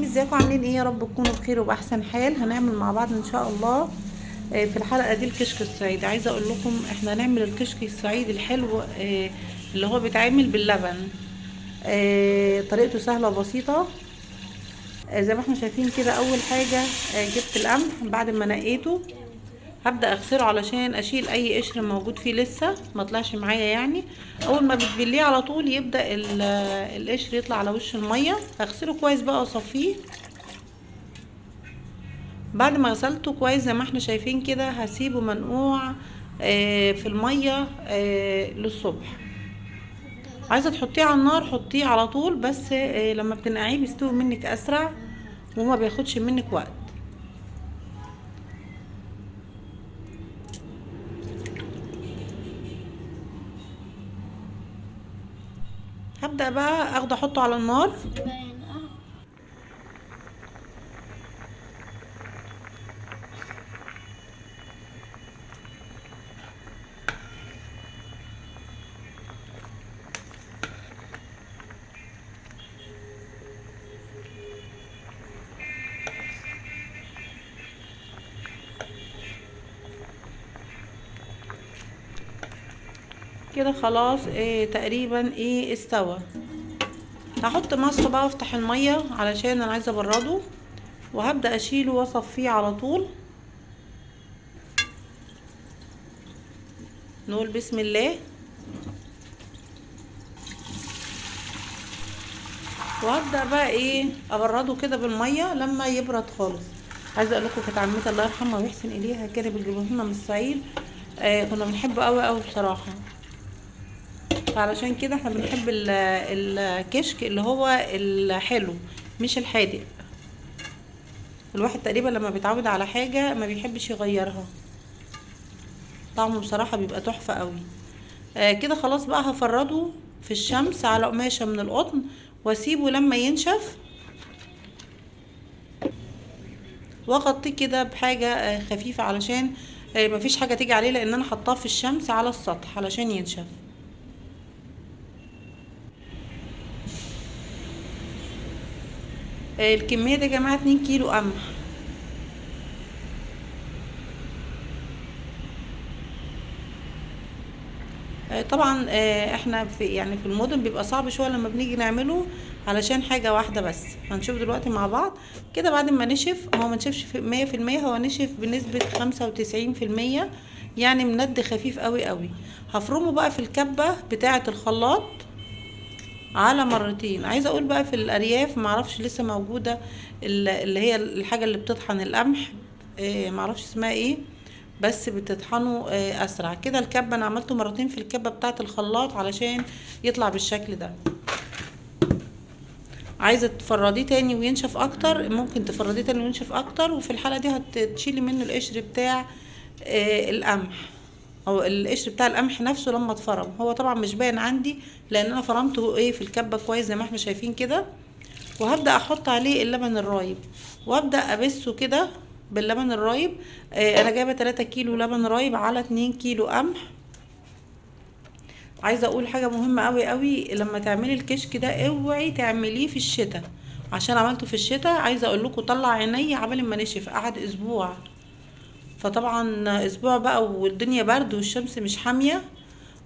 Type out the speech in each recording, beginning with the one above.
الرحيم. ازيكم عاملين ايه؟ يا رب تكونوا بخير وباحسن حال. هنعمل مع بعض ان شاء الله في الحلقة دي الكشك الصعيدي. عايزه اقول لكم احنا هنعمل الكشك الصعيدي الحلو اللي هو بيتعمل باللبن. طريقته سهلة وبسيطة. زي ما احنا شايفين كده، اول حاجة جبت القمح بعد ما نقيته، هبدا اغسله علشان اشيل اي قشر موجود فيه لسه ما طلعش معايا. يعني اول ما بتبليه على طول يبدا القشر يطلع على وش المية. هغسله كويس بقى واصفيه. بعد ما غسلته كويس زي ما احنا شايفين كده، هسيبه منقوع في المية للصبح. عايزه تحطيه على النار حطيه على طول، بس لما بتنقعيه بيستوي منك اسرع وما بياخدش منك وقت. هبدأ بقى اخده احطه على النار. كده خلاص تقريبا استوى. هحط مصفى بقى وافتح المية علشان انا عايزه ابرده، وهبدا اشيله واصفيه على طول. نقول بسم الله. وهبدا بقى ابرده كده بالمية لما يبرد خالص. عايزه اقول لكم كانت عمتي الله يرحمها ويحسن اليها كانت بتجيبه لنا من الصعيد، كنا بنحبه قوي قوي بصراحة. فعلشان كده احنا بنحب الكشك اللي هو الحلو مش الحادق. الواحد تقريبا لما بيتعود على حاجة ما بيحبش يغيرها، طعمه بصراحة بيبقى تحفة قوي. كده خلاص بقى هفرده في الشمس على قماشة من القطن واسيبه لما ينشف، واغطيه كده بحاجة خفيفة علشان مفيش حاجة تيجي عليه، لان انا حطاه في الشمس على السطح علشان ينشف. الكمية دي يا جماعة 2 كيلو قمح. طبعا احنا في المدن بيبقى صعب شوية لما بنيجي نعمله علشان حاجة واحدة بس. هنشوف دلوقتي مع بعض كده. بعد ما نشف، هو ما نشفش في مية في المية، هو نشف بنسبة خمسة وتسعين في المية، يعني مند خفيف قوي قوي. هفرمه بقى في الكبة بتاعة الخلاط على مرتين. عايزه اقول بقى في الارياف معرفش لسه موجودة اللي هي الحاجة اللي بتطحن القمح، معرفش اسمها ايه، بس بتطحنه اسرع كده. الكبه انا عملته مرتين في الكبه بتاعه الخلاط علشان يطلع بالشكل ده. عايزه تفرديه تاني وينشف اكتر، ممكن تفرديه تاني وينشف اكتر، وفي الحالة دي هتشيلي منه القشر بتاع القمح، او القشر بتاع القمح نفسه لما اتفرم. هو طبعا مش باين عندي لان انا فرمته في الكبه كويس زي ما احنا شايفين كده. وهبدا احط عليه اللبن الرايب وابدا ابسه كده باللبن الرايب. انا جايبه 3 كيلو لبن رايب على 2 كيلو قمح. عايزه اقول حاجة مهمة قوي قوي، لما تعملي الكشك ده اوعي تعمليه في الشتاء، عشان عملته في الشتاء عايزه اقول لكم طلع عيني عبال ما نشف، قعد اسبوع. فطبعا اسبوع بقى والدنيا برد والشمس مش حامية،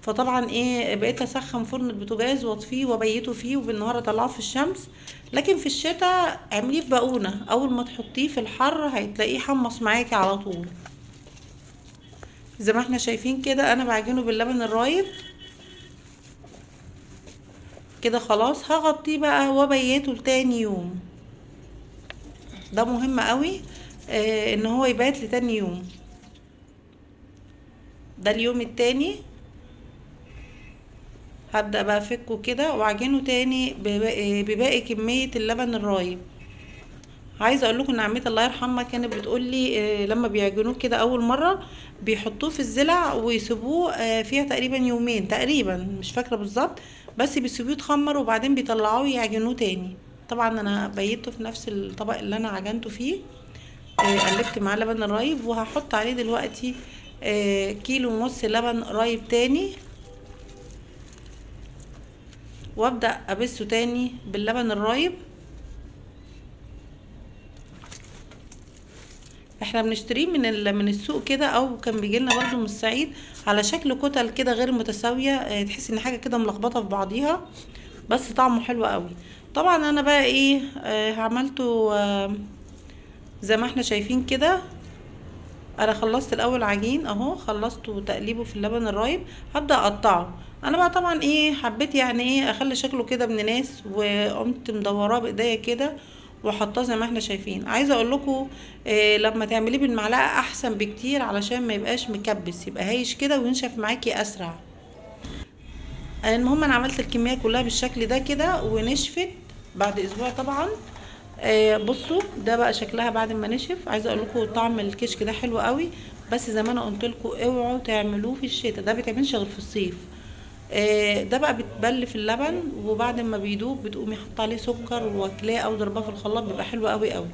فطبعا بقيت اسخن فرن البوتاجاز واطفيه وابيته فيه، وبالنهار اطلعه في الشمس. لكن في الشتاء اعمليه في بقونه، اول ما تحطيه في الحر هتلاقيه حمص معاكي على طول. زي ما احنا شايفين كده انا بعجنه باللبن الرايب كده. خلاص هغطيه بقى وابيته لتاني يوم. ده مهم قوي، ان هو يبات لتاني يوم. ده اليوم التاني هبدأ بقى افكه كده واعجنه تاني بباقي كمية اللبن الرايب. عايزة اقول لكم ان عمتي الله يرحمها كانت بتقول لي، لما بيعجنوه كده اول مرة بيحطوه في الزلع ويسيبوه، فيها تقريبا يومين تقريبا، مش فاكرة بالظبط، بس بيسيبوه يتخمر وبعدين بيطلعوه يعجنوه تاني. طبعا انا بيته في نفس الطبق اللي انا عجنته فيه، قلبت معاه لبن الرايب، وهحط عليه دلوقتي، كيلو ونص لبن رايب تاني، وابدا ابسه تاني باللبن الرايب. احنا بنشتريه من السوق كده، او كان بيجي لنا برده من الصعيد على شكل كتل كده غير متساوية، تحس ان حاجة كده ملخبطة في بعضيها، بس طعمه حلو قوي. طبعا انا بقى ايه، عملته زي ما احنا شايفين كده. انا خلصت الاول عجين اهو، خلصته تقليبه في اللبن الرايب، هبدا اقطعه. انا بقى طبعا ايه حبيت يعني ايه اخلي شكله كده ابن ناس، وقمت مدوراه بايديا كده وحطاه زي ما احنا شايفين. عايزه اقول لكم لما تعمليه بالمعلقه احسن بكتير، علشان ما يبقاش مكبس، يبقى هايش كده وينشف معاكي اسرع. المهم انا عملت الكمية كلها بالشكل ده كده ونشفت بعد اسبوع طبعا. بصوا ده بقى شكلها بعد ما نشف. عايزه اقول لكم طعم الكشك ده حلو قوي، بس زي ما انا قلت لكم اوعوا تعملوه في الشتاء، ده بيتعملش غير في الصيف. ده بقى بتبل في اللبن، وبعد ما بيدوب بتقومي حاطه عليه سكر واكلاه او ضرباه في الخلاط، بيبقى حلو قوي قوي.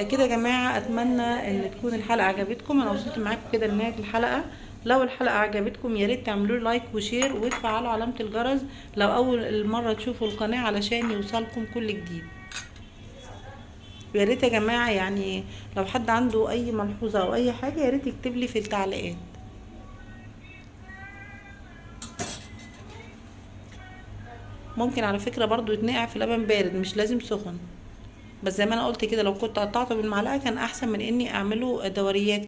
كده يا جماعة اتمنى ان تكون الحلقة عجبتكم. انا وصلت معاكم كده لنهاية الحلقة. لو الحلقة عجبتكم يا ريت تعملوا like و share وتفعلوا علامة الجرس لو اول مرة تشوفوا القناة علشان يوصلكم كل جديد. ويا ريت يا جماعة يعني لو حد عنده اي ملحوظة او اي حاجة يا ريت يكتب لي في التعليقات. ممكن على فكرة برضو يتنقع في لبن بارد، مش لازم سخن، بس زي ما انا قلت كده لو كنت قطعته بالمعلقه كان احسن من اني اعمله دوريات.